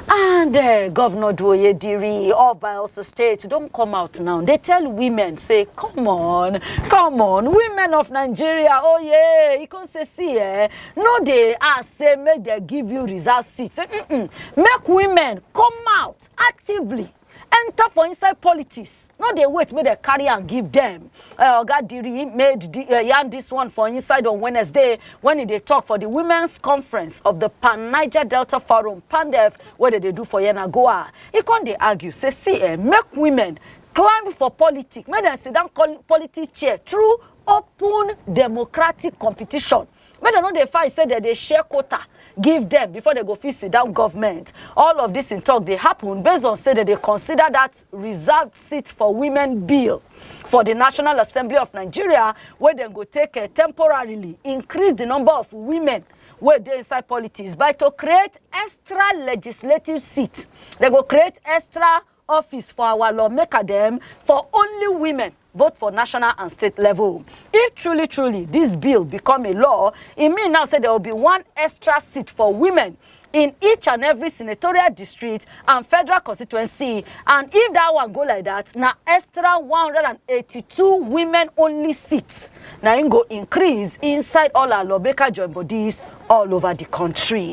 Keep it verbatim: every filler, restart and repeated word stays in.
And uh, Governor Duoyediri of Bayelsa State don come out now. They tell women, say, come on, come on, women of Nigeria, oh yeah, he come say, see, eh, no dey ask say make they give you reserve seat. Say, mm-mm, make women come out actively, enter for inside politics. No dey wait make they carry and give them. Uh, Oga Diri made the, uh, yarn this one for inside on Wednesday when he dey talk for the Women's Conference of the Pan Niger Delta Forum, pandef, wey dem dey do for Yenagoa. He come dey argue say, see, eh, make women climb for politics, make dem sit down col- politics chair through open democratic competition. Make dem no dey find say dem dey share quota give dem before dem go fit sit down government. All of this in talk dey happen based on say dem dey consider that reserved seat for women bill for the National Assembly of Nigeria, wey dem go take, eh, temporarily increase the number of women wey dey inside politics by to create extra legislative seat. Dem go create extra office for our lawmaker dem for only women, both for national and state level. If truly, truly this bill become a law, e mean now say there will be one extra seat for women in each and every senatorial district and federal constituency. And if that one go like that, na extra one hundred and eighty-two women only seats na im go increase inside all our lawmaker joint bodies all over the country.